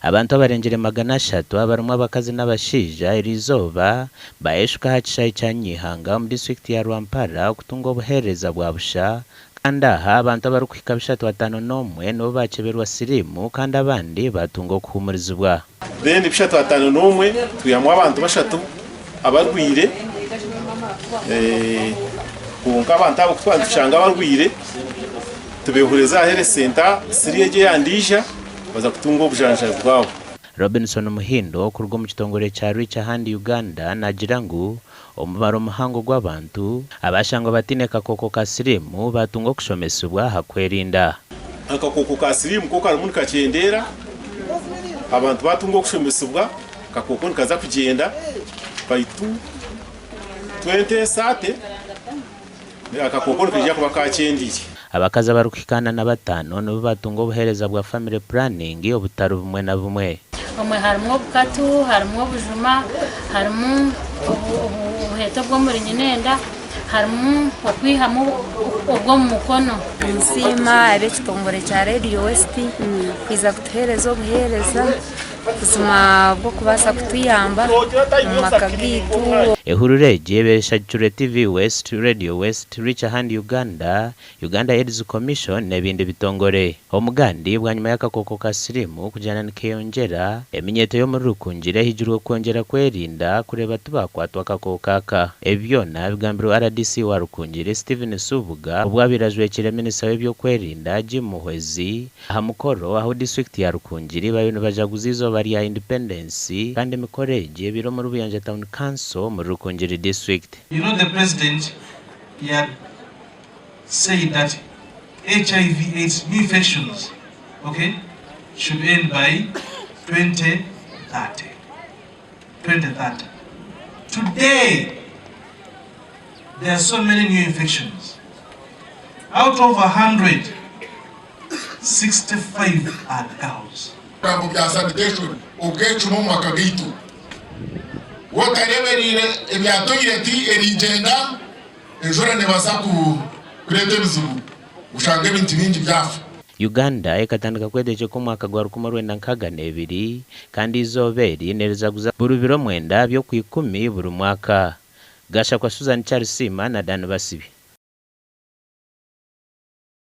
Abantu abarengire 300 abarimu abakazi n'abashaija eriizooba bayeshuka aha kishaayi kya Nyihanga omu disiturikiti ya Rwampara okutunga obuheereza bwa busha kandi aha abantu abarikuhika 351 nibo baakyeberwa siriimu kandi abandi baatunga okuhuumurizibwa. Then 351 twihamu abantu bashatu abarwaire kwonka abantu abo ku twaba nitushanga barwaire tubehureza aha health center siri egyo eya Ndiija baza kutunga obujanjabi bwabo. Robinson Muhindo okuruga omu kitongore kya Reach A Hand Uganda naagira ngu omubaro muhango gw'abantu abashangwa bataine kakooko ka siriimu baatunga okushomesibwa aha kwerinda. Akakooko ka siriimu ko karimu nikakyendeera, abantu baatunga okushomesibwa akakooko nikaza kugyenda baitu 2030 akakooko nikaija kuba kakyendeire. Abakazi abarikuhikaana na bataano nibo baatunga obuheereza bwa family planning obutari bumwe na bumwe. Omwe harimu obukatu, harimu obujuma, harimu obuheeta obw'omuri nyinenda, harimu okwihamu obw'omu mukono. Ninsiima ab'ekitongore kya Radio West kwija kutuheereza obuheereza buzima bw'okubaasa kutuyamba omu maka gaitu. Ehururu egi ebaire eshagikirwe TV West, Radio West, Reach A Hand Uganda, Uganda AIDS Commission n'ebindi bitongore. Omugandi bwanyima y'akakooko ka siriimu kugyenda nikeyongyera, eminyeeto y'omuri Rukungiri ehigirwe kwongyera kwerinda kureeba tibaakwatwa akakooko aka. Ebi byona bigambirwe rdc wa Rukungiri, Stephen Nsubuga obu abaire ajwekyire minisita w'eby'okwerinda, Jim Muhwezi aha mukoro ahu disiturikiti ya Rukungiri bariyo nibajaguza eizooba rya Independence kandi emikoro egi ebaire omuri Buyanja Town Council omuri Rukungiri District. You know the president he had said that HIV aids new infections okay should end by 2030 2030 today there are so many new infections out of 100 65 are girls. Ebigambo bya sanitation obwecumi omu maka gaitu. Wotarebereire ebya toilet erigyenda Enjura nebaasa kureeta ebizibu oshange ebintu bingi byafa. Uganda ekatandika kwetegyeka omwaka gwa 1962 kandi eizooba eri nerijaguza buri biro mwenda by'Okwikumi buri mwaka. Gashakwa Susan Charisiima na Dan Basibi.